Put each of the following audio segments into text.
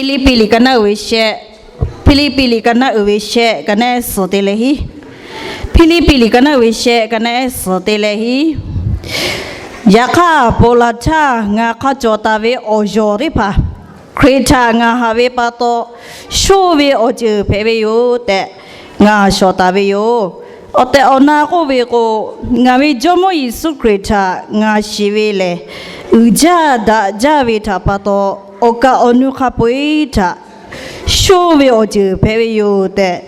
Hpiˇliˇpiˆ liꞈ ka naˆ uiˍ ve shehˆ, Hpiˇliˇpiˆ liꞈ ka naˆ uiˍ ve shehˆ ka naˆ suhˍ te leh hiˉ, Hpiˇliˇpiˆ liꞈ ka naˆ uiˍ ve shehˆ ka naˆ suhˍ te leh hiˉ. Yaꞈ hk'aˇ, ponˬ laˬ htaˇ ngaˬ hk'a cawˬ taˍ ve awˬ yawˬ teˇ hpaˍ Hkriꞈ htaꞈ ngaˬ haꞈ ve pa taw, shonˇ ve awˬ ceuˬ hpehꞈ ve yoˬ tehꞈ ngaˬ shawˍ taˍ ve yoˬ. Awˬ tehˬ awˬ na k'oˆ ve k'o, ngaˬ ve Jawˇmawˇ Yeˍsuˆ Hkriꞈ htaꞈ ngaˬ shiˍ ve lehˬ, uiˍ jaˇ daꞈ jaˇ ve htaꞈ pa taw, awˬ kaˍ awˬ nu hk'a peu-eˬ htaꞈ shonˇ ve awˬ ceuˬ hpehꞈ ve yoˬ tehꞈ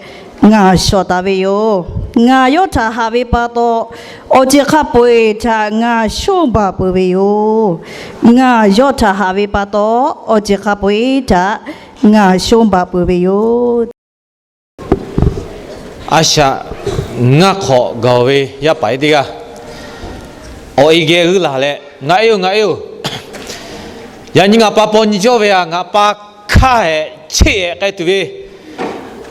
ngaˬ shawˍ taˍ ve yoˬ. Ngaˬ yawˇ htaꞈ haꞈ ve pa taw, awˬ ceuˬ hk'a peu-eˬ htaꞈ ngaˬ shonˇ baˬ peuˬ ve yoˬ. Ngaˬ yawˇ htaꞈ haꞈ ve pa taw, awˬ ceuˬ hk'a peu-eˬ htaꞈ ngaˬ shonˇ baˬ peuˬ ve yoˬ. A shaꞈ ngaˇ hk'awꞈ gaˬ ve yaˇ paˍ teˇ g'aˇ awˬ e geh g'uiˇ laˬ leh, Ngaˬ e-oˬ, ngaˬ e-oˬ, yaꞈ nyi ngaˬ pa paw nyi cawˇ ve a, ngaˬ pa hkaˇ ehˍ cheˆ ehˍ k'ai tuˬ ve,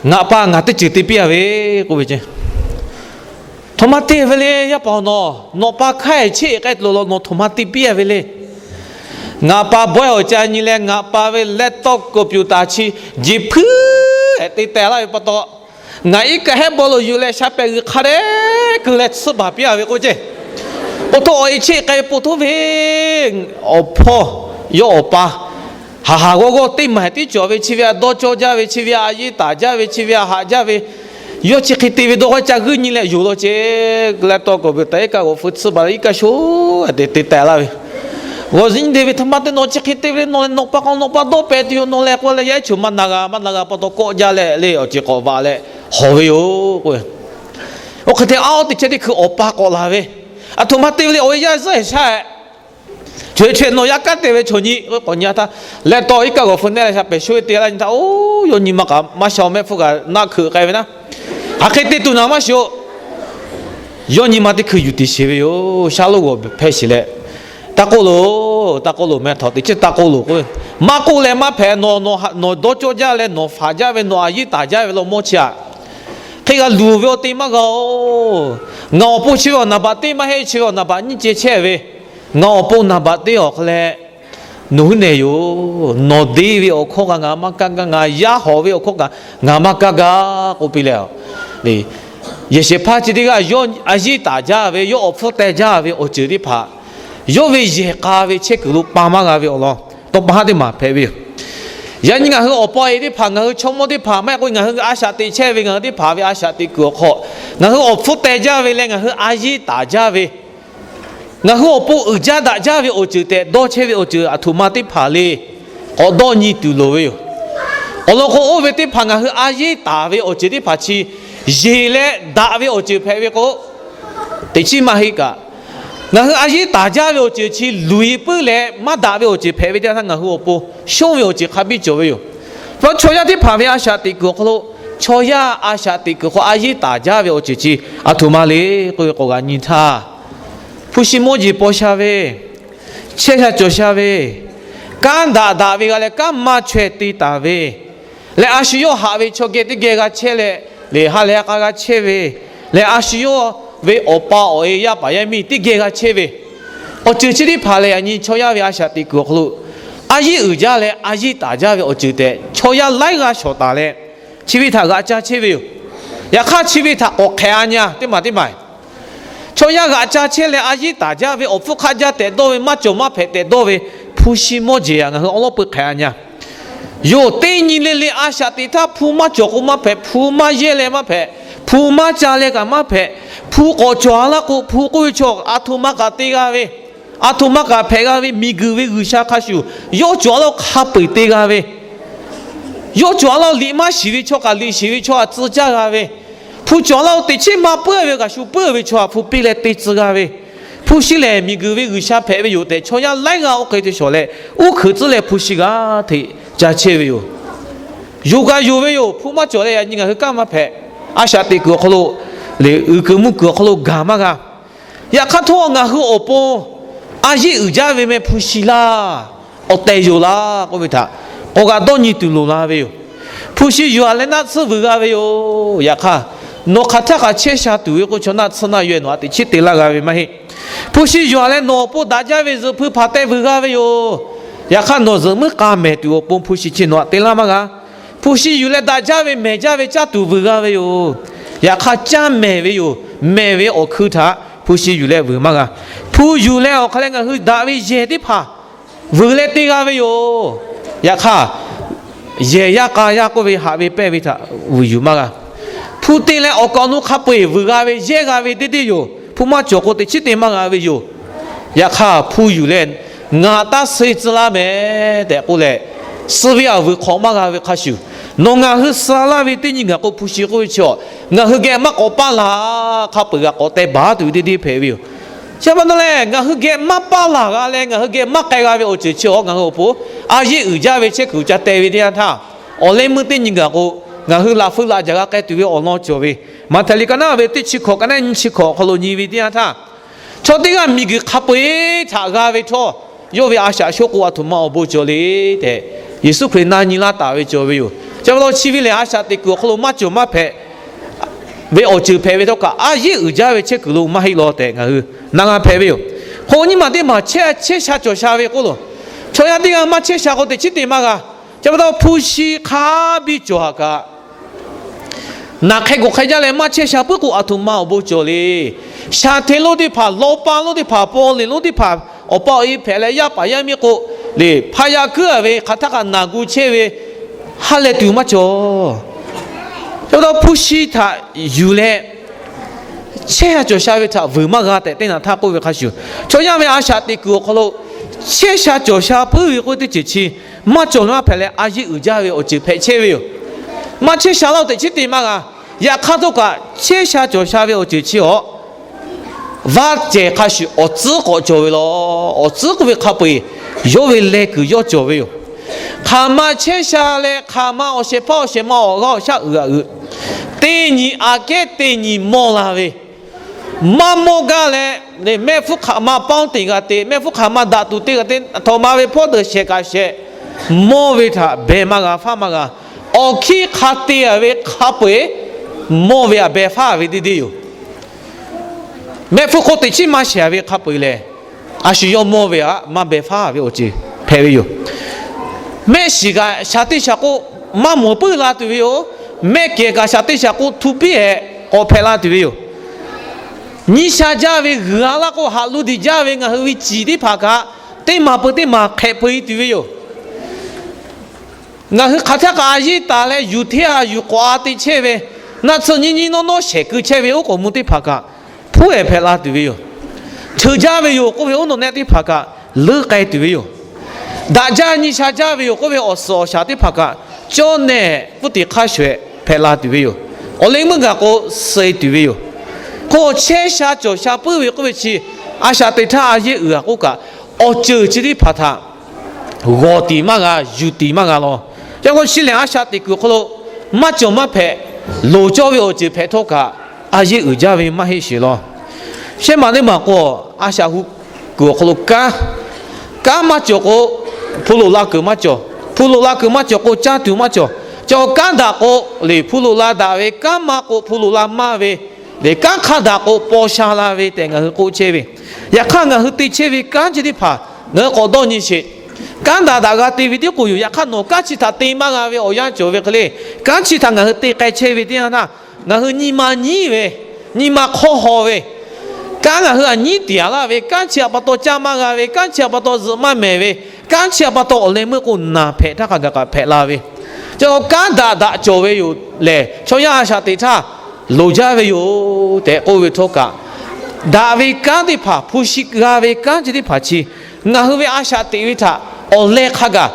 ngaˬ pa ngaˬ teˇ ceuˬ te piˇ a ve k'oˆ ve ceˇ. Htoꞈ ma te ve le yaˇ paˍ-oˬ, nawˬ nawˬ pa hkaˇ ehˍ cheˆ ehˍ k'ai tuˬ lo nawˬ htoꞈ ma te piˇ a ve le. Ngaˬ pa bawehˇ awˬ ca nyi leh ngaˬ pa ve laptop computer chi jeˬ hpuiˉ ehˍ te tehˬ laˇ ve pa taw, ngaˬ iˉ kaˆ hehˉ bawˆ lo yuˬ leh sha pehꞈ g'uiˬ hk'a dehꞈ keu leh tsuhˇ baˬ piˇ a ve k'oˆ ceˇ. Oˇ htoˆ awˬ e cheˆ k'ai ve po htoˇ ve, awˬ hpawˇ yawˇ awˬ pa haˍ haˍ g'awˇ g'awˇ teˇ maˬ tiˉ cawˬ ve chi ve a dawˇ cawˇ jaˇ ve chi ve a yehˇ taˍ jaˇ ve chi ve a haꞈ jaˇ ve, yawˇ chi hk'e te ve dawˇ k'o ca g'uiˇ nyi leh yonˍ law ceˇ. Laptop computer iˉ kaˆ g'awˬ hpfuh tsuhˇ baˬ leh iˉ kaˆ shoˉ te te tehˬ laˇ ve, g'awˬ zi nyi te ve htaꞈ ma te nawˬ chi hk'e te ve le, nawˬ leh nawˬ pa k'aw nawˬ pa dawˇ pehꞈ tuˬ yoˬ, nawˬ leh k'o leh yaˇ ehˉ choˬ maˇ na g'a maˇ na g'a pa taw kawˆ jaˇ leh le awˬ ceuˬ k'awꞈ vaꞈ leh hawˬ ve yoˬ k'o. Oˇ hk'e te a oˇ teˇ chehˇ teˇ hkui awˬ pa k'awꞈ laˬ ve, Aˬ htoꞈ ma te ve le, awˬ e yaˇ zuhˆ ehˍ shaˆ ehˍ. Choˬ e choˬ e nawˬ yaˇ kanˉ te ve chaw nyi k'o k'awꞈ nyi a htaˇ, laptop iˉ kaˆ g'awˬ hpfuh nehˆ leh sha pehꞈ shoˉ ve te laˇ nyi htaˇ, oˇ yawˇ nyi ma kaꞈ maˇ sha mehˆ hpfuhˇ kaꞈ naˆ hkeuꞈ k'ai ve naˉ, hk'aˬ hk'e te tuˬ naˍ maˇ shiˍ-oˬ. Yawˇ nyi ma teˇ hkui yuˬ tiˍ sheˍ ve yoˬ. Shaˉ loˉ g'awˬ hpehˇ sheˍ leh, taˇ k'oˆ loˬ, taˇ k'oˆ loˬ meh htaꞈ teꞈ chiˉ taˇ k'oˆ loˬ k'o, maˇ k'oˆ leh maˇ hpehꞈ. Nawˬ nawˬ dawˇ cawˇ jaˇ leh nawˬ faˍ jaˇ ve nawˬ a yehˇ taˍ jaˇ ve law mawˇ chi aꞈ, hk'e g'a luˬ ve awˬ te maˇ g'a-oˬ. Ngaˬ awˬ pon chi ve awˬ naˍ baꞈ teˇ maˇ heˆ, chi ve awˬ naˍ baꞈ nyiˇ ceh chehˇ ve, ngaˬ awˬ pon naˍ baꞈ teˇ awˬ hk'aw leh, nawˬ hui nehˬ yoˬ. Nawˬ deˇ ve awˬ hkawˇ kaꞈ ngaˬ maˇ kaˇ gaˇ, ngaˬ yaˇ hawˍ ve awˬ hkawˇ kaꞈ ngaˬ maˇ kaˇ gaˇ k'oˆ piˇ leh, yehˬ shehˍ hpaˇ chi teˇ g'aˇ yawˇ a yehˇ taˍ jaˇ ve, yawˇ awˬ hpfuhˇ teh jaˇ ve awˬ ceuˬ teˇ hpaˍ, yawˇ ve yehˬ k'a ve chehˇ kuiˬ lo pa maˇ g'a ve awˬ lawn tawˇ pa haˉ teˇ maˬ hpehꞈ ve yoˬ. Yaꞈ nyi ngaˬ hui awˬ pa e teˇ hpaˍ, ngaˬ hui chaw mawˇ teˇ hpaˍ maˇ heˆ k'o, ngaˬ hui a shaꞈ teꞈ chehˇ ve ngaˬ hui teˇ hpaˍ ve a shaꞈ teꞈ kuiˬ awˬ hk'aw, ngaˬ hui awˬ hpfuhˇ teh jaˇ ve leh ngaˬ hui a yehˇ taˍ jaˇ ve, ngaˬ hui awˬ pon uiˍ jaˇ daꞈ jaˇ ve awˬ ceuˬ tehꞈ dawˇ chehˇ ve awˬ ceuˬ aˬ htoꞈ ma teˇ hpaˍ le k'awꞈ dawˇ nyi tuˬ loˍ ve yoˬ. Awˬ lawn k'o, oˇ ve teˇ hpaˍ ngaˬ hui a yehˇ taˍ ve awˬ ceuˬ teˇ hpaˍ chi yeˬ leh daꞈ ve awˬ ceuˬ hpehꞈ ve k'o, teꞈ chiˉ maˇ heˆ kaꞈ, ngaˬ hui a yehˇ taˍ jaˇ ve awˬ ceuˬ chi luˬ e puiˉ leh maˇ daꞈ ve awˬ ceuˬ hpehꞈ ve teˇ htaˇ ngaˬ hui awˬ pon shonˇ ve awˬ ceuˬ hk'a biˇ cawˬ ve yoˬ. Chaw yaˇ teˇ hpaˍ ve a shaꞈ teꞈ kuiˬ awˬ hk'aw lo, chaw yaˇ a shaꞈ teꞈ kuiˬ hk'aw a yehˇ taˍ jaˇ ve awˬ ceuˬ chi aˬ htoꞈ ma le k'oˆ ve k'awꞈ g'a nyi htaˇ, hpu shi mawˇ jeˬ paw sha ve, chehˇ sha cawˬ sha ve, kanˉ daꞈ daꞈ ve g'a leh kanˉ maˇ chaweh te taˍ ve, leh a shu yawˇ haꞈ ve chaw geh teˇ geh g'a chehˇ leh, lehˬ ha lehˬ ha k'a g'a chehˇ ve, lehˬ a shu yawˇ ve awˬ pa awˬ e yaˇ paˍ yaˇ miˇ teˇ geh g'a chehˇ ve, awˬ ceuˬ chi teˇ hpaˍ lehˬ, yaꞈ nyi chaw yaˇ ve a shaꞈ teꞈ kuiˬ awˬ hk'aw lo a yehˇ uiˍ jaˇ leh a yehˇ taˍ jaˇ ve awˬ ceuˬ tehꞈ chaw yaˇ laiˉ g'aˇ shawˍ taˍ leh, chi ve htaꞈ g'aꞈ ca chehˇ ve yoˬ. Yaꞈ hk'aˇ, chi ve htaꞈ k'awꞈ hk'ehꞈ a nyi a teˇ maˬ teˇ maˬ, chaw yaˇ g'aꞈ ca chehˇ leh a yehˇ taˍ jaˇ ve awˬ hpfuhˇ hk'aˆ jaˇ tehꞈ dawˇ ve maˇ cawˬ maˇ hpehꞈ tehꞈ dawˇ ve hpu shi mawˇ jeˬ aꞈ ngaˬ hui awˉ lawˉ peu hk'ehꞈ a nyi a. Yawˇ teˇ nyi le le a shaꞈ teꞈ htaˇ hpu maˇ cawˬ k'o maˇ hpehꞈ, hpu maˇ yehˇ leh maˇ hpehꞈ, hpu maˇ ca leh kaꞈ maˇ hpehꞈ, hpu k'awꞈ cawˬ a laˇ k'o, hpu k'oˆ ve chaw aˬ htoꞈ ma kaꞈ te g'a ve, aˬ htoꞈ ma kaꞈ hpehꞈ g'a ve, miˬguiˬ ve G'uiˬsha hk'a shuˍ yawˇ cawˬ a laˇ k'o hk'a peu-eˬ te g'a ve, yawˇ cawˬ a laˇ k'o liꞈ maˇ shiˍ ve chaw kaꞈ liꞈ shiˍ ve chaw aˬ tcuh caˇ g'a ve, hpu cawˬ a laˇ k'o teꞈ chiˉ maˇ puiˉ ve kaꞈ shu puiˉ ve chaw aˬ hpu piˇ leh te tcuh g'a ve, hpu shi lehˬ miˬguiˬ ve G'uiˬsha hpehꞈ ve yoˬ tehꞈ chaw yaˇ laiˉ g'aˇ oˇ hk'e te shawˍ leh, uˉ hkeuꞈ tcuhˉ leh hpu shi g'aˇ hteꞈ ca chehˇ ve yoˬ. Yonˍ kaꞈ yonˍ ve yoˬ. Hpu maˇ cawˬ leh yaꞈ nyi ngaˬ hui kanˉ maˇ hpehꞈ. A shaꞈ teꞈ kuiˬ awˬ hk'aw lo, lehˬ uiˍ kuiˬ mvuhˇ kuiˬ awˬ hk'aw lo gaˬ maˇ g'a. Yaꞈ hk'aˇ htawˇ ngaˬ hui awˬ pon a yehˇ uiˍ jaˇ ve meh hpu shi laˇ, awˬ tehˬ yoˬ laˇ k'oˆ ve htaꞈ k'awꞈ g'a dawˇ nyi tuˬ loˍ la ve yoˬ. Hpu shi yuˬ a leh naˆ tsuhˇ vuiˬ g'a ve yoˬ. Yaꞈ hk'aˇ, nawˬ hk'aˬ htaˇ kaꞈ chehˇ sha tuˬ ve k'oˆ chaw naˆ tsuhˇ naˆ yaweh nawˬ a teꞈ chiˉ te laˇ g'a ve maˇ heˆ. Hpu shi yuˬ a leh nawˬ awˬ pon daꞈ jaˇ ve zuhꞈ hpui hpaˍ teh vuiˬ g'a ve yoˬ. Yaꞈ hk'aˇ nawˬ zuhꞈ muiˉ k'a mehˬ tuˬ awˬ pon hpu shi chi nawˬ htaꞈ te laˇ maˇ g'a. Hpu shi yuˬ leh daꞈ jaˇ ve mehˬ jaˇ ve caˇ tuˬ vuiˬ g'a ve yoˬ. Yaꞈ hk'aˇ caˇ mehˬ ve yoˬ. Mehˬ ve awˬ hkui htaꞈ hpu shi yuˬ leh vuiˬ maˇ g'a. Hpu yuˬ leh awˬ hk'aw leh ngaˬ hui daꞈ ve yehˬ teˇ hpaˍ vuiˬ leh te g'a ve yoˬ. Yaꞈ hk'aˇ, yehˬ yaˇ k'a yaˇ k'oˆ ve haꞈ ve pehnˇ ve htaꞈ vuiˬ yuˬ maˇ g'a. Hpu te leh awˬ kaˍ awˬ nu hk'a peu-eˬ vuiˬ g'a ve, yehˇ g'a ve teˇ deˇ yoˬ. Hpu maˇ cawˬ k'o teꞈ chiˉ te maˇ g'a ve yoˬ. Yaꞈ hk'aˇ hpu yuˬ leh, ngaˬ taˇ suh tcuh laˇ mehˍ tehꞈ k'oˆ leh, suh ve aꞈ vuiˬ hk'awꞈ maˇ g'a ve hk'a shuˍ, nawˬ ngaˬ hui suh laˇ ve teˇ nyi gaˬ k'o hpu shi k'oˆ ve chi, ngaˬ hui geh maˇ k'awꞈ paˇ laˬ. Hk'a peu-eˬ g'a k'awꞈ teh baˬ tuˬ ve teˇ deˇ hpehꞈ ve yoˬ. Chi pa taw leh, ngaˬ hui geh maˇ paˇ laˬ g'a leh ngaˬ hui geh maˇ k'ai g'a ve awˬ ceuˬ chi awˬ ngaˬ hui awˬ pon a yeˇ uiˍ jaˇ ve chehˇ kuiˬ ca teh ve teˇ yanˇ htaˇ, awˬ leh meuˇ teˇ nyi gaˬ k'o, ngaˬ hui laꞈ feu laꞈ jaˬ g'a k'ai tuˬ ve awˬ lawn cawˬ ve, Maꞈhtehˍ liꞈ ka naˉ ve teˇ chi hkawꞈ ka naˉ nyi chi hkawꞈ awˬ hk'aw lo nyi ve teˇ yanˇ htaˇ, chaw teˇ g'aˇ miˬguiˬ hk'a peu-eˬ htaꞈ g'a ve htawˇ, yawˇ ve a shaꞈ shoˉ k'o aˬ htoꞈ ma awˬ bon cawˬ le tehꞈ, Yeˍsuˆ Hkriꞈ na nyi laˇ taˍ ve cawˬ ve yoˬ. Chi pa taw chi ve lehˬ, a shaꞈ teꞈ kuiˬ awˬ hk'aw lo maˇ cawˬ maˇ hpehꞈ ve awˬ ceuˬ hpehꞈ ve htawˇ kaꞈ, a yeˇ uiˍ jaˇ ve chehˇ kuiˬ lo maˇ heˆ law tehꞈ ngaˬ hui na g'a hpehꞈ ve yoˬ. Hk'o nyiˇ maˬ teˇ maˬ chehˇ, chehˇ sha cawˬ sha ve k'oˆ lo, chaw yaˇ teˇ g'aˇ maˇ chehˇ sha k'o teꞈ chiˉ te maˇ g'a. Chi pa taw hpu shi hk'a biˇ cawˬ haꞈ kaꞈ, naˬ hk'e g'oꞈ hk'e jaˇ leh maˇ chehˇ sha puiˉ k'o aˬ htoꞈ ma awˬ bon cawˬ le. Shaˍ hteˇ lonˉ teˇ hpaˍ, law pa lonˉ teˇ hpaˍ, paw leˬ lonˉ teˇ hpaˍ, awˬ pa awˬ e hpehꞈ leh yaˇ paˍ yaˇ miˇ k'o, le hpaꞈ yaꞈ kuiˉ a ve hk'aˬ htaˇ kaꞈ naˬ gu chehˇ ve, ha lehˬ tuˬ maˇ cawˬ. Chi pa taw hpu shi htaꞈ yuˬ leh chehˇ sha cawˬ sha ve htaꞈ vuiˬ maˇ g'a tehꞈ teˇ naꞈ htaˇ k'oˆ ve hk'a shuˍ, chaw yaˇ ve a shaꞈ teꞈ kuiˬ awˬ hk'aw lo chehˇ sha cawˬ sha puiˉ ve k'oˆ teˇ ceuˬ chi maˇ cawˬ maˇ hpehꞈ leh a yeˇ uiˍ jaˇ ve awˬ ceuˬ hpehꞈ chehˇ ve yoˬ. Maˇ chehˇ sha laˇ-oˬ teꞈ chiˉ te maˇ g'a. Yaꞈ hk'aˇ htawˇ kaꞈ chehˇ sha cawˬ sha ve awˬ ceuˬ chi awˬ vaˇ cehˬ hk'a shuˍ awˬ tcuhˉ k'awꞈ cawˬ ve law. Awˬ tcuhˉ k'oˆ ve hk'a peu-eˬ yawˇ ve leh kuiˬ yawˇ cawˬ ve yoˬ. Hk'aˬ ma chehˇ sha leh hk'aˬ ma awˬ shehˍ hpaˇ awˬ shehˍ ma awˬ g'aˇ awˬ shaˉ uiˍ g'aꞈ uiˍ, teˇ nyi aꞈ kehˉ teˇ nyi mawˇ la ve, maˇ mawˇ gaˇ leh, mehˆ hpfuhˇ hk'aˬ ma pawnˇ te g'a te, mehˆ hpfuhˇ hk'aˬ ma daꞈ tuˬ te g'a te, a htoꞈ ma ve hpawˇ deuˬ shehˍ kaꞈ shehˍ, mawˇ ve htaꞈ behˬ maˇ g'a, faˉ maˇ g'a. Awˬ hkiˇ hk'a te a ve hk'a peu-eˬ mawˇ ve aꞈ behˬ faˉ ve deˇ deˇ yoˬ. Mehˆ hpfuhˇ hk'oˆ teꞈ chiˉ maˇ shehˍ ve hk'a peu-eˬ lehˬ, a shu yawˇ mawˇ ve aꞈ maˇ behˬ faˉ ve awˬ ceuˬ hpehꞈ ve yoˬ. Mehˆ shiˍ kaꞈ shaˍ teˇ shaˍ k'oˆ maˇ mawˬ puiˉ la tuˬ ve yoˬ. Mehˆ kehˬ kaꞈ shaˍ teˇ shaˍ k'oˆ htu piˉ-ehˍ k'awꞈ hpehꞈ la tuˬ ve yoˬ. Nyi sha jaˇ ve g'uiˬ a laˇ k'o, haꞈ lo diˍ jaˇ ve ngaˬ hui ve ciˍ teˇ hpaˍ kaꞈ, teˇ maˬ peu teˇ maˬ hk'ehꞈ peu-e tuˬ ve yoˬ. Ngaˬ hui hk'aˬ htaˇ kaꞈ a yeˇ taˍ leh yuˬ hteˇ a yuˬ k'awꞈ a te chehˇ ve, naˆ tsuhˇ nyiˇ nyiˇ nawˉ nawˉ shehˍ keu chehˇ ve oˉ k'oˍ mvuh teˇ hpaˍ kaꞈ, hpuˉ-ehˍ hpehꞈ la tuˬ ve yoˬ. Cheuˬ jaˇ ve yoˬ k'oˆ ve oˉ nawˬ nehˆ teˇ hpaˍ kaꞈ, leuˉ k'ai tuˬ ve yoˬ. Daꞈ jaˇ nyi sha jaˇ ve yoˬ k'oˆ ve awˬ suhˍ awˬ shaˍ teˇ hpaˍ kaꞈ, cawˇ nehˬ pfuhˇ tiˍ hk'aˇ shawehꞈ hpehꞈ la tuˬ ve yoˬ. Awˬ leh meuˇ gaˬ k'o, suh-e tuˬ ve yoˬ. Hk'o chehˇ sha cawˬ sha puiˉ ve k'oˆ ve chi, a shaꞈ teꞈ htaˇ a yeˇ uiˍ a k'oˆ kaꞈ, awˬ ceuˬ chi teˇ hpaˍ htaꞈ g'awˬ tiˍ maˇ g'a, yuˬ tiˍ maˇ g'a law. Yaꞈ hk'aˇ chi lehˬ, a shaꞈ teꞈ kuiˬ awˬ hk'aw lo maˇ cawˬ maˇ hpehꞈ, loˍ cawˇ ve awˬ ceuˬ hpehꞈ htawˇ kaꞈ, a yeˇ uiˍ jaˇ ve maˇ heˆ sheˍ law. Shehˇ maˬ teˇ maˬ k'o, a shaꞈ hu kuiˬ awˬ hk'aw lo kanˉ, kanˉ maˇ cawˬ k'o, hpu loꞈ la kuiˬ maˇ cawˬ. Hpu loꞈ la kuiˬ maˇ cawˬ k'o, caˇ tuˬ maˇ cawˬ. Cawˬ kanˉ daꞈ k'o, leˬ hpu loꞈ la daꞈ ve, kanˉ maˇ k'o hpu loꞈ la maˇ ve, leˬ kanˉ hk'a daꞈ k'o paw sha la ve tehꞈ ngaˬ hui k'oˆ chehˇ ve. Yaꞈ hk'aˇ ngaˬ hui te chehˇ ve kanˉ chi teˇ hpaˍ ngaˬ hui k'awꞈ dawˇ nyi sheˍ. Kanˉ daꞈ daꞈ g'a te ve tiˉ k'o yoˬ. Yaꞈ hk'aˇ nawˬ kanˉ chi htaꞈ te maˇ g'a ve awˬ yanˇ cawˬ ve hk'e le, kanˉ chi htaꞈ ngaˬ hui te k'ai chehˇ ve teˇ yanˇ htaˇ, ngaˬ hui nyi ma nyiˉ ve, nyi ma hk'awˇ haw ve, kanˉ ngaˬ hui aꞈ nyiˉ tiˍ a laˇ ve, kanˉ chi aꞈ pa taw caˇ maˇ g'a ve, kanˉ chi aꞈ pa taw zuhꞈ maˇ mehˍ ve, kanˉ chi aꞈ pa taw awˬ leh meuˇ k'o naˬ hpehꞈ htaˇ hk'a gaˬ kaꞈ hpehꞈ la ve, chi kanˉ daꞈ daꞈ cawˬ ve yoˬ lehˬ, chaw yaˇ a shaꞈ teꞈ htaˇ loˍ jaˇ ve yoˬ tehꞈ k'oˆ ve htawˇ kaꞈ, daꞈ ve kanˉ teˇ hpaˍ, hpu shi g'a ve kanˉ chi teˇ hpaˍ chi, ngaˬ hui ve a shaꞈ teꞈ ve htaꞈ awˬ leh hk'a gaˬ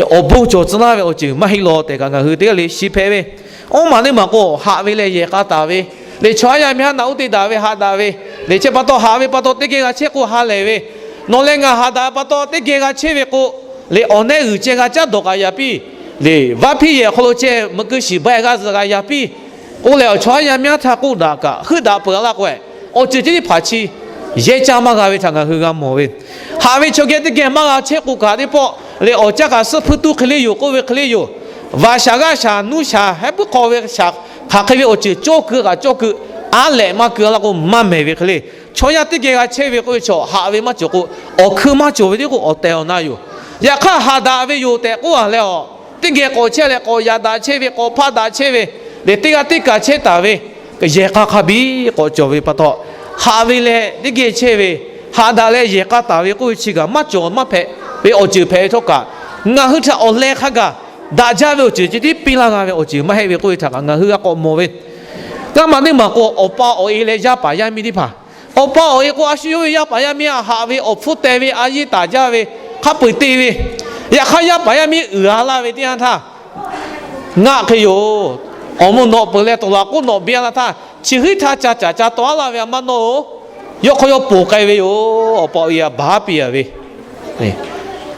awˬ bon cawˬ tcuh laˇ ve awˬ ceuˬ maˇ heˆ law tehꞈ kaꞈ ngaˬ hui teˇ g'aˇ le shiˍ hpehꞈ ve. Oˇ maˬ teˇ maˬ k'o, haꞈ ve leh yehˬ k'a taˍ ve, leˬ chaw haˉ yaˇ miˇ haˉ naꞈ uˉ te daꞈ ve haꞈ daꞈ ve, leˬ chi pa taw haꞈ ve pa taw teˇ geh g'a chehˇ k'o ha lehˬ ve, nawˬ leh ngaˬ haꞈ daꞈ pa taw teˇ geh g'a chehˇ ve k'o, leˬ awˬ nehˆ g'uiˬ ceh g'a caˉ dawˬ k'aꞈ yaꞈ piˇ, leˬ vaˇ hpiˇ yehˬ awˬ hk'aw lo ceh meuꞈ keu shiˍ baiˇ g'aˇ zuhꞈ g'a yaꞈ piˇ k'oˆ leh, awˬ chaw haˉ yaˇ miˇ haˉ htaˇ k'oˆ daꞈ kaꞈ heuˆ daꞈ peuˬ a laˇ k'o, awˬ ceuˬ chi teˇ hpaˍ chi yehˇ caˇ maˇ g'a ve htaꞈ ngaˬ hui g'a mawˬ ve. Haꞈ ve chaw geh teˇ geh maˇ g'a chehˇ k'o kaꞈ teˇ pawˆ, leˬ awˬ caˇ kaꞈ suhˉ hpuiˇ tuˇ hk'e le yoˬ k'oˆ ve hk'e le yoˬ. Vaꞈ shaˍ g'aˇ shaˍ nuˇ shaˍ heh puiˉ hk'aw ve shaˍ hk'aˬ hk'e ve awˬ ceuˬ cawˇ keu kaꞈ cawˇ keu, aˉ lehꞈ maˇ keu a laˇ k'o maˇ mehˍ ve hk'e le, chaw yaˇ teˇ geh g'a chehˇ ve k'oˆ ve chaw haꞈ ve maˇ cawˬ k'o, awˬ hkui maˇ cawˬ ve teˇ k'o awˬ tehˬ awˬ na yoˬ. Yaꞈ hk'aˇ haꞈ daꞈ ve yoˬ tehꞈ k'oˆ a leh a, teˇ geh k'awꞈ chehˇ leh k'awꞈ yaꞈ daꞈ chehˇ ve, k'awꞈ hpaˆ daꞈ chehˇ ve, lehˬ teˇ g'aˇ teˇ kaˬ chehˇ taˍ ve, yehˬ k'a hk'a biˇ k'awꞈ cawˬ ve pa taw, haꞈ ve leh teˇ geh chehˇ ve, haꞈ daꞈ leh yehˬ k'a taˍ ve k'oˆ ve chi kaꞈ maˇ cawˬ maˇ hpehꞈ ve awˬ ceuˬ hpehꞈ ve htawˇ kaꞈ, ngaˬ hui htaꞈ awˬ leh hk'a gaˬ daꞈ jaˇ ve awˬ ceuˬ ceh tiˉ piˇ laˇ g'a ve awˬ ceuˬ maˇ heˆ ve k'oˆ ve htaꞈ kaꞈ ngaˬ hui g'a k'awꞈ mawˬ ve. Kanˉ ma teˇ maˬ k'o, awˬ pa awˬ e leh yaˇ paˍ yaˇ miˇ teˇ hpaˍ, awˬ pa awˬ e k'o, a shu yawˇ ve yaˇ paˍ yaˇ miˇ htaꞈ haꞈ ve, awˬ hpfuhˇ teh ve, a yiˇ taˍ jaˇ ve, hk'a peu-eˬ te ve, yaꞈ hk'aˇ yaˇ paˍ yaˇ miˇ uiˍ a laˇ ve teˇ yanˇ htaˇ, ngaˆ hk'e yoˬ. Awˬ mvuhˇ nawꞈ peuˬ leh tawˍ laꞈ k'oˆ nawꞈ biˇ a laˇ htaˇ, chi hk'e htaˇ ca caˍ ca taw a laˇ ve a maˇ nawˇ-oˬ. Yawˇ hk'aw yawˇ ponˬ k'ai ve yoˬ. Awˬ pa awˬ e htaꞈ baˬ piˇ a ve,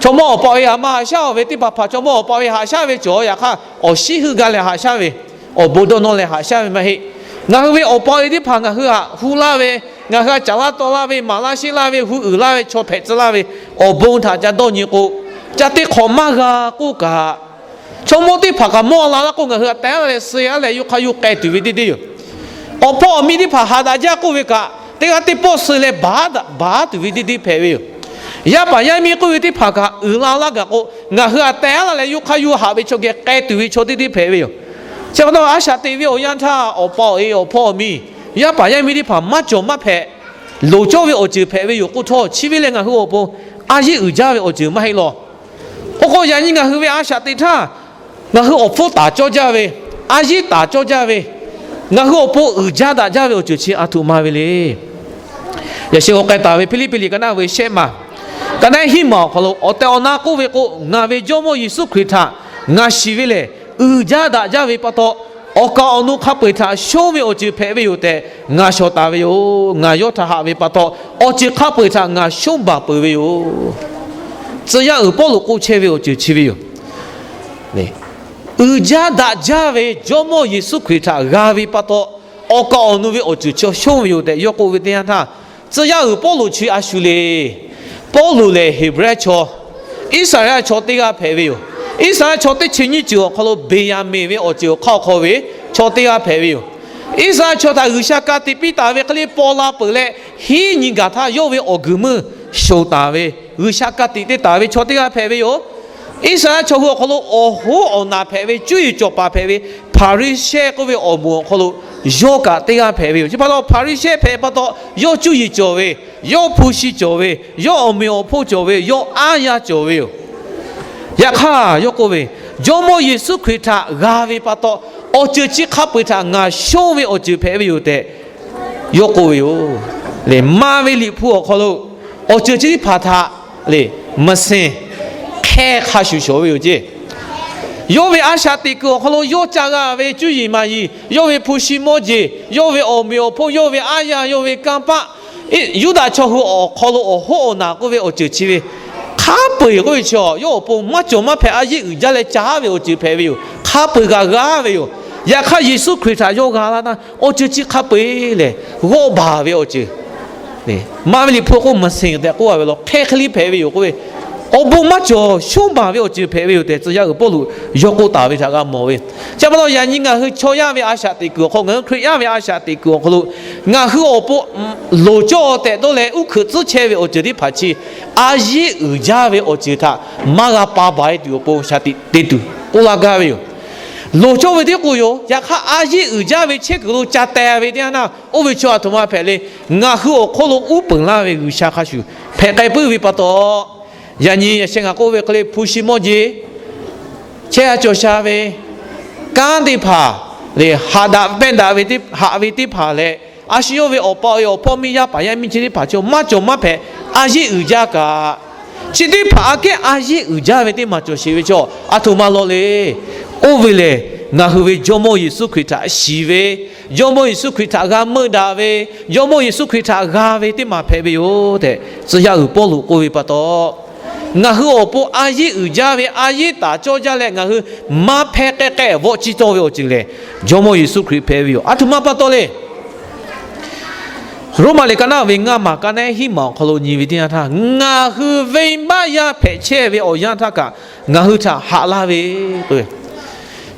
chaw mawˇ awˬ pa awˬ e htaꞈ maˇ haꞈ shaˉ-oˬ ve teˇ hpaˍ hpaˍ chaw mawˇ awˬ pa awˬ e haꞈ shaˉ ve cawˬ. Yaꞈ hk'aˇ awˬ shiˉ heuˆ gaˇ leh haꞈ shaˉ ve, awˬ bon dawˇ nawˇ leh haꞈ shaˉ ve maˇ heˆ. Ngaˬ hui ve awˬ pa awˬ e teˇ hpaˍ ngaˬ hui htaꞈ hu laˇ ve, ngaˬ hui htaꞈ caˍ laˇ taw laˇ ve, maˍ laˇ sheˆ laˇ ve, hu uiˍ laˇ ve, chaw hpehꞈ tcuh laˇ ve, awˬ bon htaꞈ ca dawˇ nyi k'o, ca teˇ hk'awꞈ maˇ g'a k'oˆ kaꞈ, chaw mawˇ teˇ hpaˍ kaꞈ mawˇ la laˇ k'oˆ, ngaˬ hui htaꞈ teh laˇ leh suh a leh yawˇ hk'a yawˇ k'ai tuˬ ve teˇ deˇ yoˬ. Awˬ pa awˬ miˇ teˇ hpaˍ haꞈ daꞈ jaˇ k'oˆ ve kaꞈ, teˇ g'aˇ teˇ pawˆ suh leh baˬ tuˬ ve teˇ deˇ hpehꞈ ve yoˬ. Yaˇ paˍ yaˇ miˇ k'oˆ ve teˇ hpaˍ kaꞈ uiˍ la laˇ gaˬ k'o, ngaˬ hui htaꞈ teh laˇ leh yawˇ hk'a yawˇ haꞈ ve chaw geh k'ai tuˬ ve chaw teˇ deˇ hpehꞈ ve yoˬ. Chi pa taw a shaꞈ teꞈ ve awˬ yanˇ htaˇ, awˬ pa awˬ e, awˬ hpawˇ awˬ miˇ, yaˇ paˍ yaˇ miˇ teˇ hpaˍ maˇ cawˬ maˇ hpehꞈ, loˍ cawˇ ve awˬ ceuˬ hpehꞈ ve yoˬ k'oˆ htawˇ, chi ve lehˬ ngaˬ hui awˬ pon a yeˇ uiˍ jaˇ ve awˬ ceuˬ maˇ heˆ law. Oˇ k'o, yaꞈ nyi ngaˬ hui ve a shaꞈ teꞈ htaˇ, ngaˬ hui awˬ hpfuhˇ taˍ cawˇ jaˇ ve, a yeˇ taˍ cawˇ jaˇ ve, ngaˬ hui awˬ pon uiˍ jaˇ daꞈ jaˇ ve awˬ ceuˬ chi a htoꞈ ma ve le. Yaꞈ sheh k'awꞈ k'ai taˍ ve Hpiˇliˇpiˆ liꞈ ka naˆ ve shehˆ maˬ, ka naˆ hiˉ maˬ awˬ hk'aw lo awˬ tehˬ awˬ na k'oˆ ve k'o, ngaˬ ve Jawˇmawˇ Yeˍsuˆ Hkriꞈ htaꞈ ngaˬ shiˍ ve lehˬ, uiˍ jaˇ daꞈ jaˇ ve pa taw, awˬ kaˍ awˬ nu hk'a peu-eˬ htaꞈ shonˇ ve awˬ ceuˬ hpehꞈ ve yoˬ tehꞈ ngaˬ shawˍ taˍ ve yoˬ. Ngaˬ yawˇ htaꞈ haꞈ ve pa taw, awˬ ceuˬ hk'a peu-eˬ htaꞈ ngaˬ shonˇ baˬ peuˬ ve yoˬ. Tcuh yaˇ uiˍ Pawˇluꞈ k'oˆ chehˇ ve awˬ ceuˬ chi ve yoˬ. Uiˍ jaˇ daꞈ jaˇ ve Jawˇmawˇ Yeˍsuˆ Hkriꞈ htaꞈ g'a ve pa taw, awˬ kaˍ awˬ nu ve awˬ ceuˬ chaw shonˇ ve yoˬ tehꞈ yawˇ k'oˆ ve teˇ yanˇ htaˇ, tcuh yaˇ uiˍ Pawˇluꞈ chi a shu le. Pawˇluꞈ lehˬ Heˍbrehˇ chaw, Iˉsaˍreˍlaˆ chaw teˇ g'aˇ hpehꞈ ve yoˬ. Iˉsaˍreˍlaˆ chaw teˇ chi nyiˇ ceuˬ awˬ hk'aw lo Beˍyaˍmenˍ ve awˬ ceuˬ awˬ hk'aˇ awˬ hk'aw ve chaw teˇ g'aˇ hpehꞈ ve yoˬ. Iˉsaˍreˍlaˆ chaw htaꞈ G'uiˬsha ka tiꞈ piˇ taˍ ve hk'e le paw la peuˬ leh, hiˉ nyi gaˬ htaˇ yawˇ ve awˬ guiˬ meuˇ shoˍ taˍ ve, G'uiˬsha ka tiꞈ te taˍ ve chaw teˇ g'aˇ hpehꞈ ve yoˬ. Iˉsaˍreˍlaˆ chaw hui awˬ hk'aw lo awˬ hoˉ awˬ naˬ hpehꞈ ve cuˇ yiˍ cawˬ paˍ hpehꞈ ve Hpaˍriˍsehˇ k'oˆ ve awˬ moˍ awˬ hk'aw lo yawˇ kaꞈ teˇ g'aˇ hpehꞈ ve yoˬ. Chi pa taw Hpaˍriˍsehˇ hpehꞈ pa taw, yawˇ cuˇ yiˍ cawˬ ve, yawˇ hpu shi cawˬ ve, yawˇ awˬ meꞈ awˬ hponˇ cawˬ ve, yawˇ aˉ yaˇ cawˬ ve yoˬ. Yaꞈ hk'aˇ yawˇ k'oˆ ve, Jawˇmawˇ Yeˍsuˆ Hkriꞈ htaꞈ g'a ve pa taw, awˬ ceuˬ chi hk'a peu-eˬ htaꞈ ngaˬ shonˇ ve awˬ ceuˬ hpehꞈ ve yoˬ tehꞈ yawˇ k'oˆ ve yoˬ. Lehˬ, maˇ ve Liꞈ hpu awˬ hk'aw lo awˬ ceuˬ chi teˇ hpaˍ htaꞈ lehˬ, maˇ sehˍ hk'ehˇ hk'a shuˍ shawˍ ve yoˬ ceˇ. Yawˇ ve a shaꞈ teꞈ kuiˬ awˬ hk'aw lo yawˇ ca g'a ve cuˇ yiˍ maˍ yiˍ, yawˇ ve hpu shi mawˇ jeˬ, yawˇ ve awˬ meꞈ awˬ hponˇ, yawˇ ve aˉ yaˇ, yawˇ ve kanˇ paˆ, Yuˇdaꞈ chaw hui awˬ hk'aw lo awˬ hoˉ awˬ naˬ k'oˆ ve awˬ ceuˬ chi ve hk'a peu-eˬ k'oˆ ve chi, yawˇ awˬ pon maˇ cawˬ maˇ hpehꞈ, a yeˇ uiˍ jaˇ leh ca ve awˬ ceuˬ hpehꞈ ve yoˬ. Hk'a peu-eˬ g'a g'a ve yoˬ. Yaꞈ hk'aˇ Yeˍsuˆ Hkriꞈ htaꞈ yawˇ g'a laˇ na, awˬ ceuˬ chi hk'a peu-eˬ lehˬ, g'awˆ baˬ ve awˬ ceuˬ maˇ ve Liꞈ hpu k'oˆ maˇ sehˍ tehꞈ k'oˆ a ve law, hk'ehˇ hk'e liˇ hpehꞈ ve yoˬ k'oˆ ve, awˬ bon maˇ cawˬ shonˇ baˬ ve awˬ ceuˬ hpehꞈ ve yoˬ tehꞈ tcuh yaˇ uiˍ Pawˇluꞈ yawˇ k'oˆ taˍ ve htaꞈ g'a mawˬ ve. Chi pa taw yaꞈ nyi ngaˬ hui chaw yaˇ ve a shaꞈ teꞈ kuiˬ awˬ hk'aw, ngaˬ hui Hkriꞈ yaˇ ve a shaꞈ teꞈ kuiˬ awˬ hk'aw lo ngaˬ hui awˬ pon loˍ cawˇ tehꞈ dawˇ leh uˉ hkeuꞈ tcuhˉ chehˇ ve awˬ ceuˬ teˇ hpaˍ chi a yeˇ uiˍ jaˇ ve awˬ ceuˬ htaꞈ maˇ g'a pa baˬ e tuˬ awˬ pon shaˍ tiꞈ te tuˬ k'oˆ laˇ gaˇ ve yoˬ. Loˍ cawˇ ve teˇ k'o yoˬ. Yaꞈ hk'aˇ a yeˇ uiˍ jaˇ ve chehˇ kuiˬ lo ca teh ve teˇ yanˇ naˇ, oˇ ve chaw a htoꞈ ma hpehꞈ le. Ngaˬ hui awˬ hk'oˆ lo uˉ peunˍ laˇ ve G'uiˬsha hk'a shuˍ hpehꞈ k'ai puiˉ ve pa taw, yaꞈ nyi yaꞈ sheh ngaˬ k'oˆ ve hk'e le hpu shi mawˇ jeˬ, chehˇ sha cawˬ sha ve kanˉ teˇ hpaˍ lehˬ, haꞈ daꞈ pehˇ daꞈ ve, haꞈ ve teˇ hpaˍ leh, a shu yawˇ ve awˬ pa awˬ e awˬ hpawˇ miˇ yaˇ paˍ yaˇ miˇ chi teˇ hpaˍ chaw maˇ cawˬ maˇ hpehꞈ, a yeˇ uiˍ jaˇ kaꞈ, chi teˇ hpaˍ aꞈ kehˉ a yeˇ uiˍ jaˇ ve teˇ maˬ cawˬ sheˍ ve chaw a htoꞈ ma law le. Oˇ ve lehˬ, ngaˬ hui ve Jawˇmawˇ Yeˍsuˆ Hkriꞈ htaꞈ shiˍ ve, Jawˇmawˇ Yeˍsuˆ Hkriꞈ htaꞈ g'a meuˆ daꞈ ve, Jawˇmawˇ Yeˍsuˆ Hkriꞈ htaꞈ g'a ve teˇ maˬ hpehꞈ ve yoˬ tehꞈ tcuh yaˇ uiˍ Pawˇluꞈ k'oˆ ve pa taw, ngaˬ hui awˬ pon a yeˇ uiˍ jaˇ ve, a yeˇ taˍ cawˇ jaˇ leh ngaˬ hui maˇ hpehˇ k'ehˆ k'ehˆ vawˆ ciˇ tawˇ ve awˬ ceuˬ lehˬ, Jawˇmawˇ Yeˍsuˆ Hkriꞈ hpehꞈ ve yoˬ. A htoꞈ ma pa taw le. Roˉmaꞈ liꞈ ka naˆ ve ngaˇ maˬ ka naˆ hiˉ maˬ awˬ hk'aw lo nyi ve teˇ yanˇ htaˇ, ngaˬ hui venˇbaˆ yaˇ hpehꞈ chehˇ ve awˬ yanˇ htaˇ kaꞈ ngaˬ hui htaꞈ haꞈ laˇ ve k'o,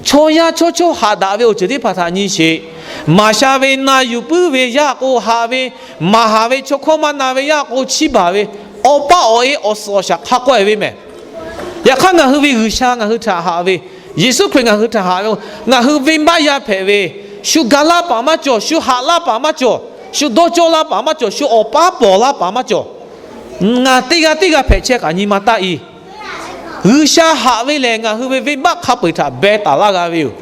chaw yaˇ chaw chawˇ haꞈ daꞈ ve awˬ ceuˬ teˇ hpaˍ htaꞈ nyi sheˍ. Maˍ sha ve na yuˬ puiˉ ve yaˇ k'o haꞈ ve, maˍ haˍ ve chaw hkawˇ maˇ na ve yaˇ k'o chiˇ baˬ ve, awˬ paˆ awˬ e awˬ suhˍ awˬ shaˍ hk'a k'awehꞈ ve mehˬ. Yaꞈ hk'aˇ ngaˬ hui ve G'uiˬsha ngaˬ hui htaꞈ haꞈ ve, Yeˍsuˆ Hkriꞈ ngaˬ hui htaꞈ haꞈ ve, ngaˬ hui venˇbaˆ yaˇ hpehꞈ ve, shu ga laˇ paˍ maˇ cawˬ, shu haꞈ laˇ paˍ maˇ cawˬ, shu dawˇ cawˇ laˇ paˍ maˇ cawˬ, shu awˬ paˉ pawˍ laˇ paˍ maˇ cawˬ. Ngaˬ teˇ g'aˇ teˇ g'aˇ hpehꞈ chehˇ kaꞈ nyi ma taˆ-e. G'uiˬsha haꞈ ve lehˬ, ngaˬ hui ve venˇbaˆ hk'a peu-eˬ htaꞈ beh taˍ laˇ g'a ve yoˬ.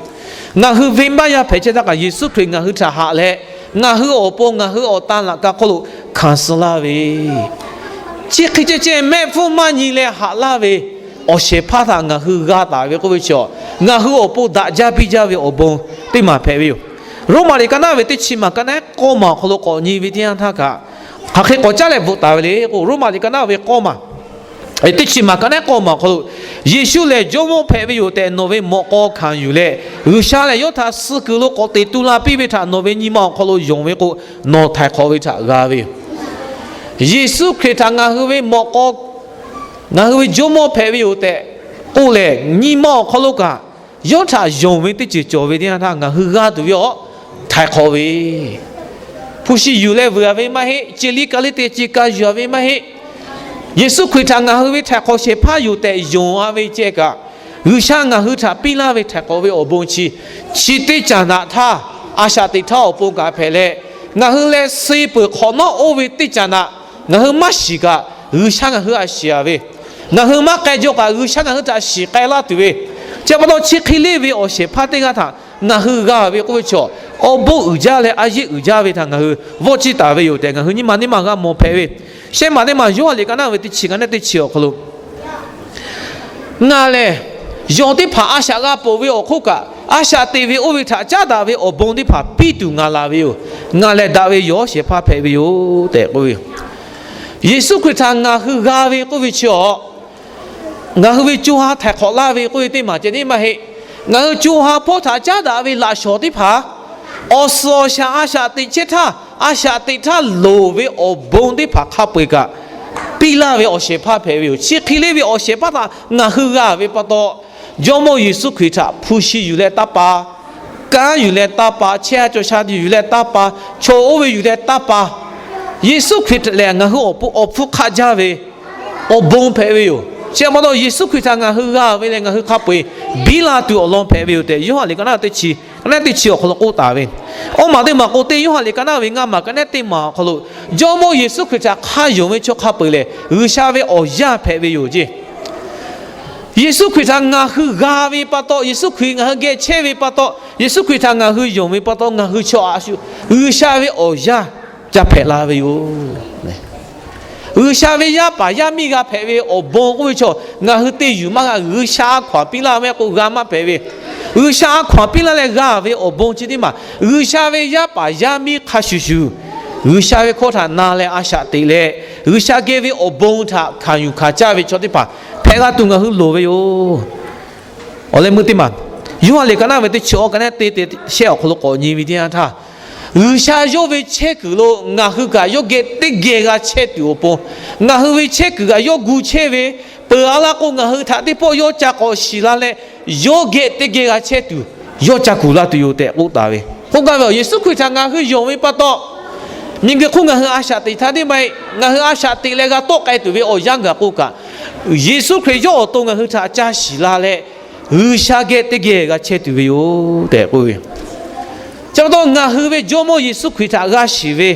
Ngaˬ hui venˇbaˆ yaˇ hpehꞈ chehˇ htaˇ kaꞈ, Yeˍsuˆ Hkriꞈ ngaˬ hui htaꞈ haꞈ leh, ngaˬ hui awˬ pon ngaˬ hui awˬ tan laꞈ ka hk'oˆ lo hkanˍ suh laˇ ve, chi hk'e ceh ceh mehˆ hpfuhˇ maˇ nyi leh haꞈ laˇ ve awˬ shehˍ hpaˇ htaꞈ ngaˬ hui g'a taˍ ve k'oˆ ve chi, ngaˬ hui awˬ pon daꞈ jaˇ piˇ jaˇ ve awˬ bon teˇ maˬ hpehꞈ ve yoˬ. Roˉmaꞈ liꞈ ka naˆ ve teˇ chi maˬ ka naˆ k'awˇ maˬ awˬ hk'aw lo k'awꞈ nyi ve teˇ yanˇ htaˇ kaꞈ, hk'aˬ hk'e k'awꞈ caˉ leh bvuhꞈ taˍ ve le k'o, Roˉmaꞈ liꞈ ka naˆ ve k'awˇ maˬ teˇ chi maˬ ka naˆ k'awˇ maˬ awˬ hk'aw lo, Yeˍsuˆ lehˬ Jawˇmawˇ hpehꞈ ve yoˬ tehꞈ nawˬ ve mawꞈ k'aw hkanˍ yuˬ leh, G'uiˬsha lehˬ yawˇ htaꞈ suh kuiˬ lo k'awꞈ teꞈ tu la piˇ ve htaꞈ nawˬ ve nyi ma awˬ hk'aw lo yonˍ ve k'o, nawˬ htaiˍ hk'awꞈ ve htaꞈ g'a ve yoˬ. Yeˍsuˆ Hkriꞈ htaꞈ ngaˬ hui ve mawꞈ k'aw, ngaˬ hui ve Jawˇmawˇ hpehꞈ ve yoˬ tehꞈ k'oˆ leh, nyi ma awˬ hk'aw lo kaꞈ yawˇ htaꞈ yonˍ ve teˇ ceuˬ cawˬ ve teˇ yanˇ htaˇ, ngaˬ hui g'a tuˬ ve awˬ htaiˍ hk'awꞈ ve, hpu shi yuˬ leh vuiˬ-a ve maˇ heˆ, ceˬ liˇ ka liˇ te ce ka yuˬ-a ve maˇ heˆ. Yeˍsuˆ Hkriꞈ htaꞈ ngaˬ hui ve htaiˍ hk'awꞈ shehˍ hpaˇ yoˬ tehꞈ yonˍ-a ve ceh kaꞈ, G'uiˬsha ngaˬ hui htaꞈ piˇ laˇ ve htaiˍ hk'awꞈ ve awˬ bon chi, chi teˇ caˬ naꞈ htaˇ, a shaꞈ teꞈ htaˇ awˬ pon kaꞈ hpehꞈ leh, ngaˬ hui leh suh peuˬ hk'awꞈ nawˉ oˇ ve teˇ caˬ naꞈ ngaˬ hui maˇ shiˍ kaꞈ, G'uiˬsha ngaˬ hui htaꞈ shiˍ-a ve, ngaˬ hui maˇ k'ai jaw kaꞈ G'uiˬsha ngaˬ hui htaꞈ shiˍ k'ai laˇ tuˬ ve, chi pa taw chi hk'e leˇ ve awˬ shehˍ hpaˇ teˇ g'aˇ htaꞈ ngaˬ hui g'a ve k'oˆ ve chaw, awˬ bon uiˍ jaˇ leh a yeˆ uiˍ jaˇ ve htaꞈ ngaˬ hui vawˆ ciˇ taˍ ve yoˬ tehꞈ ngaˬ hui nyi ma teˇ ma g'a mawˬ hpehꞈ ve. Shehˆ maˬ teˇ maˬ Yoˇhanˬ liꞈ ka naˆ ve teˇ chi ka naˆ teˇ chi awˬ hk'aw lo, ngaˬ lehˬ yawˬ teˇ hpaˍ a shaꞈ g'a ponˬ ve awˬ hk'oˆ kaꞈ, a shaꞈ teꞈ ve oˇ ve htaꞈ caˉ daꞈ ve awˬ bon teˇ hpaˍ piˇ tuˬ ngaˬ laˬ ve yoˬ. Ngaˬ lehˬ daꞈ ve yawˬ shehˍ hpaˇ hpehꞈ ve yoˬ tehꞈ k'oˆ ve yoˬ. Yeˍsuˆ Hkriꞈ htaꞈ ngaˬ hui g'a ve k'oˆ ve chi awˬ, ngaˬ hui ve co ha htaiˍ hk'awꞈ laˇ ve k'oˆ ve teˇ maˬ ceh tiˉ maˇ heˆ. Ngaˬ hui co ha hpawˇ htaꞈ caˉ daꞈ ve laꞈ shawˍ teˇ hpaˍ, awˬ suhˍ awˬ shaˍ a shaꞈ teꞈ chehˇ htaˇ, a shaꞈ teꞈ htaˇ loˍ ve awˬ bon teˇ hpaˍ hk'a peu-eˬ kaꞈ, piˇ laˇ ve awˬ shehˍ hpaˇ hpehꞈ ve yoˬ. Chi hk'e leˇ ve awˬ shehˍ hpaˇ htaꞈ ngaˬ hui g'a ve pa taw, Jawˇmawˇ Yeˍsuˆ Hkriꞈ htaꞈ hpu shi yuˬ leh taˇ pa, kanˉ yuˬ leh taˇ pa, chehˇ ha cawˬ sha yuˬ leh taˇ pa, chaw oˇ ve yuˬ leh taˇ pa, Yeˍsuˆ Hkriꞈ lehˬ ngaˬ hui awˬ pon awˬ hpfuhˇ hk'aˆ jaˇ ve awˬ bon hpehꞈ ve yoˬ. Chi pa taw Yeˍsuˆ Hkriꞈ htaꞈ ngaˬ hui g'a ve leh ngaˬ hui hk'a peu-eˬ biˇ la tuˬ awˬ lawn hpehꞈ ve yoˬ tehꞈ Yoˇhanˬ liꞈ ka naˆ teˇ chi, ka naˆ teˇ chi awˬ hk'aw lo k'oˆ taˍ ve. Awˇ maˬ teˇ maˬ k'o teˇ Yoˇhanˬ liꞈ ka naˆ ve ngaˇ maˬ ka naˆ teˇ maˬ awˬ hk'aw lo, Jawˇmawˇ Yeˍsuˆ Hkriꞈ htaꞈ hk'a yonˍ ve chaw hk'a peu-eˬ lehˬ G'uiˬsha ve awˬ yaˇ hpehꞈ ve yoˬ ceˇ. Yeˍsuˆ Hkriꞈ htaꞈ ngaˬ hui g'a ve pa taw, Yeˍsuˆ Hkriꞈ ngaˬ hui geh chehˇ ve pa taw, Yeˍsuˆ Hkriꞈ htaꞈ ngaˬ hui yonˍ ve pa taw, ngaˬ hui chaw a shu G'uiˬsha ve awˬ yaˇ ca hpehꞈ la ve yoˬ. G'uiˬsha ve yaˇ paˍ yaˇ miˇ g'a hpehꞈ ve awˬ bon k'oˆ ve chaw, ngaˬ hui te yuˬ maˇ g'a. G'uiˬsha a hkaw-anˬ piˇ laˇ ve k'o g'a maˇ hpehꞈ ve, G'uiˬsha a hkaw-anˬ piˇ laˇ leh g'a ve awˬ bon chi teˇ maˬ, G'uiˬsha ve yaˇ paˍ yaˇ miˇ hk'a shuˍ shuˍ, G'uiˬsha ve hkawˇ htaꞈ na leh a shaꞈ teꞈ leh, G'uiˬsha geh ve awˬ bon htaꞈ hkanˍ yuˬ hkanˍ caˇ ve chaw teˇ hpaˍ hpehꞈ g'a tuˬ ngaˬ hui loˍ ve yoˬ. Awˬ leh meuˇ teˇ maˬ, Yoˇhanˬ liꞈ ka naˆ ve teˇ chi awˇ ka naˆ te te shehˆ awˬ hk'aw lo k'awꞈ nyi ve teˇ yanˇ htaˇ, G'uiˬsha yawˇ ve chehˇ kuiˬ lo ngaˬ hui kaꞈ yawˇ geh teˇ geh g'a chehˇ tuˬ awˬ pon, ngaˬ hui ve chehˇ kuiˬ kaꞈ yawˇ gu chehˇ ve, peuˬ-a laˇ k'o ngaˬ hui htaꞈ teˇ pawˆ yawˇ ca k'awꞈ shiˍ la leh, yawˇ geh teˇ geh g'a chehˇ tuˬ yawˇ ca kuˬ la tuˬ yoˬ tehꞈ k'oˆ taˍ ve. K'oˆ gaˇ ve awˬ, Yeˍsuˆ Hkriꞈ htaꞈ ngaˬ hui yonˍ ve pa taw, miˬguiˬ hk'oˆ ngaˬ hui a shaꞈ teꞈ htaˇ teˇ maˇ heˆ. Ngaˬ hui a shaꞈ teꞈ leh g'a tawˆ k'ai tuˬ ve awˬ yanˇ gaˬ k'oˆ kaꞈ, Yeˍsuˆ Hkriꞈ yawˇ awˬ to ngaˬ hui htaꞈ ca shiˍ la leh, G'uiˬsha geh teˇ geh g'a chehˇ tuˬ ve yoˬ tehꞈ k'oˆ ve. Chi pa taw ngaˬ hui ve Jawˇmawˇ Yeˍsuˆ Hkriꞈ htaꞈ g'a shiˍ ve,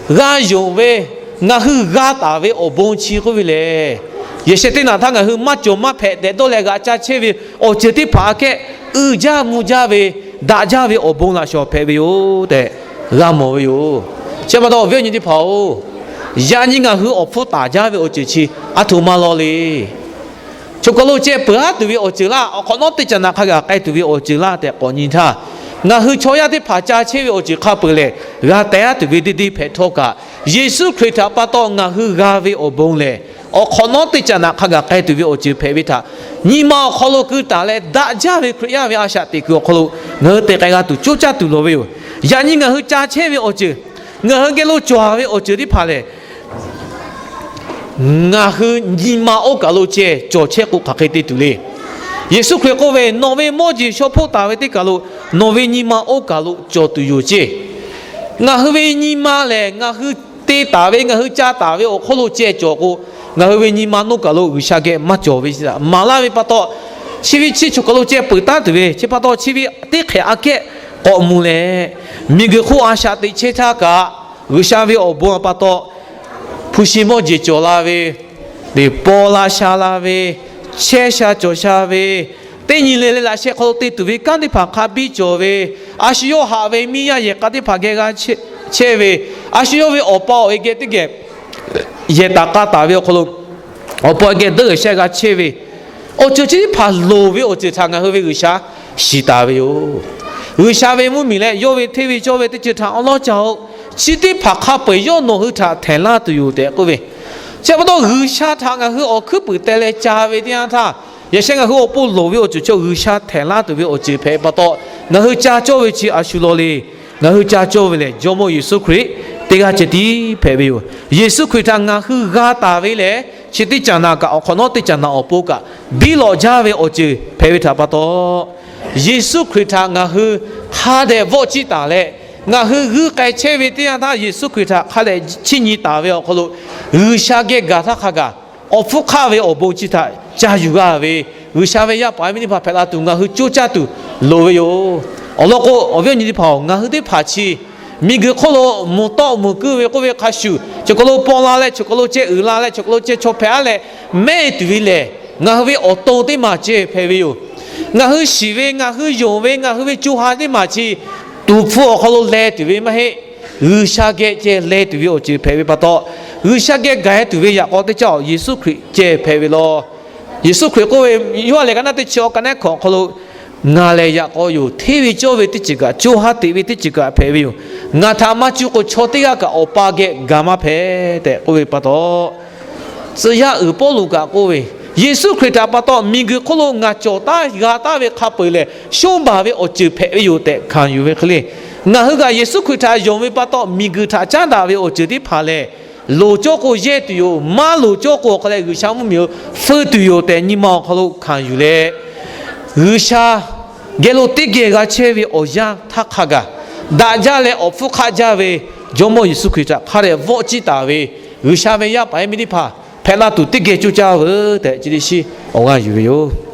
g'a yonˍ ve, ngaˬ hui g'a taˍ ve awˬ bon chi k'oˆ ve lehˬ, yehˬ sheh teˇ naꞈ htaˇ ngaˬ hui maˇ cawˬ maˇ hpehꞈ tehꞈ dawˇ leh g'aꞈ ca chehˇ ve awˬ ceuˬ teˇ hpaˍ aꞈ kehˉ uiˍ jaˇ mvuh jaˇ ve, daꞈ jaˇ ve awˬ bon laꞈ shawˍ hpehꞈ ve yoˬ tehꞈ g'a mawˬ ve yoˬ. Chi pa taw awˬ viˉ awˬ nyi teˇ hpaˍ-oˬ, yaꞈ nyi ngaˬ hui awˬ hpfuhˇ taˍ jaˇ ve awˬ ceuˬ chi a htoꞈ ma law le. Choˬ kaˬ lo ceh peuˬ-a tuˬ ve awˬ ceuˬ laˇ, awˬ hk'awꞈ nawˉ teˇ caꞈ naꞈ hk'a gaˬ k'ai tuˬ ve awˬ ceuˬ laˇ tehꞈ k'awꞈ nyi htaˇ, ngaˬ hui chaw yaˇ teˇ hpaˍ ca chehˇ ve awˬ ceuˬ hk'a peu-eˬ lehˬ, g'a teh-a tuˬ ve deˇ deˇ hpehꞈ htawˇ kaꞈ, Yeˍsuˆ Hkriꞈ htaꞈ pa taw ngaˬ hui g'a ve awˬ bon lehˬ, awˬ hk'awꞈ nawˉ teˇ caꞈ naꞈ hk'a gaˬ k'ai tuˬ ve awˬ ceuˬ hpehꞈ ve htaꞈ nyi ma awˬ hk'aw lo keu taˍ leh, daꞈ jaˇ ve Hkriꞈ yaˇ ve a shaꞈ teꞈ kuiˬ awˬ hk'aw lo ngaˬ hui te k'ai g'a tuˬ coˇ caˇ tuˬ loˍ ve yoˬ. Yaꞈ nyi ngaˬ hui ca chehˇ ve awˬ ceuˬ, ngaˬ hui geh lo cawˬ-a ve awˬ ceuˬ teˇ hpaˍ lehˬ, ngaˬ hui nyi ma oˇ kaˬ lo ceh cawˬ chehˇ k'o hk'aˬ hk'e te tuˬ le. Yeˍsuˆ Hkriꞈ k'oˆ ve, Nawˬ ve mawˇ jeˬ shaw hpoˆ taˍ ve teˇ kaˬ lo nawˬ ve nyi ma oˇ kaˬ lo cawˬ tuˬ yoˬ ceˇ. Ngaˬ hui ve nyi ma lehˬ, ngaˬ hui te taˍ ve, ngaˬ hui ca taˍ ve awˬ hk'oˆ lo ceh cawˬ k'o, Ngaˬ hui ve nyi ma nawˉ kaˬ lo G'uiˬsha geh maˇ cawˬ ve chi htaꞈ maˍ laˇ ve pa taw, chi ve chi choˬ kaˬ lo ceh peuˬ taˉ tuˬ ve chi pa taw, chi ve teˇ hk'ehꞈ aꞈ kehˉ k'awꞈ mvuh leh, miˬguiˬ hk'oˆ a shaꞈ teꞈ chehˇ htaˇ kaꞈ, G'uiˬsha ve awˬ bon pa taw, hpu shi mawˇ jeˬ cawˬ la ve, paw la sha la ve, chehˇ sha cawˬ sha ve, teˇ nyi le le laꞈ sheh hk'aw lo te tuˬ ve kanˉ teˇ hpaˍ hk'a biˇ cawˬ ve, a shu yawˇ haꞈ ve miˇ yaˇ yehˬ k'a teˇ hpaˍ geh g'a chehˇ ve, a shu yawˇ ve awˬ pa awˬ e geh teˇ geh yehˬ taˍ k'a taˍ ve awˬ hk'aw lo, awˬ pa awˬ e geh dawˇ g'ehˬ shehˆ g'a chehˇ ve, awˬ ceuˬ chi teˇ hpaˍ loˍ ve awˬ ceuˬ htaꞈ ngaˬ hui ve G'uiˬsha shiˍ taˍ ve yoˬ. G'uiˬsha ve mvuhˇmiˬ leh yawˇ ve hteˇ ve cawˇ ve teˇ ceuˬ htaꞈ awˉ lawˉ ca-oˬ. Chi teˇ hpaˍ hk'a peu-eˬ yawˇ nawˬ hui htaꞈ htehꞈ laˇ tuˬ yoˬ tehꞈ k'oˆ ve. Chi pa taw G'uiˬsha htaꞈ ngaˬ hui awˬ hkuiˉ puiˍ teh leh ca ve teˇ yanˇ htaˇ, yaꞈ sheh ngaˬ hui awˬ pon loˍ ve awˬ ceuˬ chi G'uiˬsha htehꞈ laˇ tuˬ ve awˬ ceuˬ hpehꞈ pa taw, ngaˬ hui ca cawˇ ve chi a shu law le. Ngaˬ hui ca cawˇ ve lehˬ, Jawˇmawˇ Yeˍsuˆ Hkriꞈ teˇ g'aˇ ceh tiˉ hpehꞈ ve yoˬ. Yeˍsuˆ Hkriꞈ htaꞈ ngaˬ hui g'a taˍ ve lehˬ, chi teˇ caꞈ naˍ kaꞈ awˬ hk'awꞈ nawˉ teˇ caꞈ naˍ awˬ pon kaꞈ biˇ lawꞈ jaˇ ve awˬ ceuˬ hpehꞈ ve htaꞈ pa taw, Yeˍsuˆ Hkriꞈ htaꞈ ngaˬ hui hk'a dehꞈ vawˆ ciˇ taˍ leh, ngaˬ hui g'uiˇ k'ai chehˇ ve teˇ yanˇ htaˇ Yeˍsuˆ Hkriꞈ htaꞈ hk'a dehꞈ chiˇ nyi taˍ ve awˬ hk'aw lo, G'uiˬsha geh gaˬ htaˇ hk'a gaˬ awˬ hpfuhˇ hk'aˆ ve awˬ bon chi htaꞈ ca yuˬ g'a ve, G'uiˬsha ve yaˇ paˍ yaˇ miˇ teˇ hpaˍ hpehꞈ la tuˬ ngaˬ hui coˇ caˇ tuˬ loˍ ve yoˬ. Awˬ lawn k'o, awˬ viˉ awˬ nyi teˇ hpaˍ-oˬ, ngaˬ hui teˇ hpaˍ chi miˬguiˬ hk'oˆ lo mvuhˬ tawˆ mvuhˬ kuiˇ ve k'oˆ ve hk'a shuˍ, choˬ kaˬ lo paw la leh, choˬ kaˬ lo ceh uiˍ la leh, choˬ kaˬ lo ceh chaw hpehꞈ aˉ leh mehˆ tuˬ ve lehˬ, ngaˬ hui ve awˬ to teˇ maˬ ceh hpehꞈ ve yoˬ. Ngaˬ hui shiˍ ve, ngaˬ hui yonˍ ve, ngaˬ hui ve co ha teˇ maˬ chi tuˍ hpfuh awˬ hk'aw lo leh tuˬ ve maˇ heˆ. G'uiˬsha geh ceh leh tuˬ ve awˬ ceuˬ hpehꞈ ve pa taw, G'uiˬsha geh gaˬ-e tuˬ ve yaꞈ k'aw teˇ caˇ-oˬ, Yeˍsuˆ Hkriꞈ ceh hpehꞈ ve law. Yeˍsuˆ Hkriꞈ k'oˆ ve, Yoˇhanˬ lehˬ ka naˉ teˇ chi awˬ ka nehˉ hkawꞈ awˬ hk'aw lo, Ngaˬ lehˬ yaꞈ k'aw yoˬ. Hteˇ ve cawˇ ve teˇ ceuˬ kaꞈ, co ha teꞈ ve teˇ ceuˬ kaꞈ hpehꞈ ve yoˬ. Ngaˬ htaꞈ maˇ cuˇ k'o, chaw teˇ g'aˇ kaꞈ Awˬ pa geh gaˬ maˇ hpehꞈ tehꞈ k'oˆ ve pa taw, tcuh yaˇ uiˍ Pawˇluꞈ kaꞈ k'oˆ ve, Yeˍsuˆ Hkriꞈ htaꞈ pa taw miˬguiˬ hk'oˆ lo ngaˬ cawˬ taˉ g'a taˉ ve hk'a peu-eˬ lehˬ, shonˇ baˬ ve awˬ ceuˬ hpehꞈ ve yoˬ tehꞈ hkanˍ yuˬ ve hk'e le. Ngaˬ hui kaꞈ Yeˍsuˆ Hkriꞈ htaꞈ yonˍ ve pa taw, miˬguiˬ htaꞈ caˉ daꞈ ve awˬ ceuˬ teˇ hpaˍ lehˬ, loˍ cawˇ k'o yehˇ tuˬ yoˬ, maˇ loˍ cawˇ k'o awˬ hk'a leh G'uiˬsha mvuhˇmiˬ-oˬ feu tuˬ yoˬ tehꞈ nyi ma awˬ hk'aw lo hkanˍ yuˬ leh, G'uiˬsha geh lo teˇ geh g'a chehˇ ve awˬ yanˇ htaˇ hk'a gaˬ, daꞈ jaˇ leh awˬ hpfuhˇ hk'aˆ jaˇ ve Jawˇmawˇ Yeˍsuˆ Hkriꞈ htaꞈ hk'a dehꞈ vawˆ ciˇ taˍ ve G'uiˬsha ve yaˇ paˍ yaˇ miˇ teˇ hpaˍ hpehꞈ la tuˬ teˇ geh coˇ caˇ veuˬ tehꞈ, chi teˇ shiˉ awˬ g'aˇ yuˬ ve yoˬ.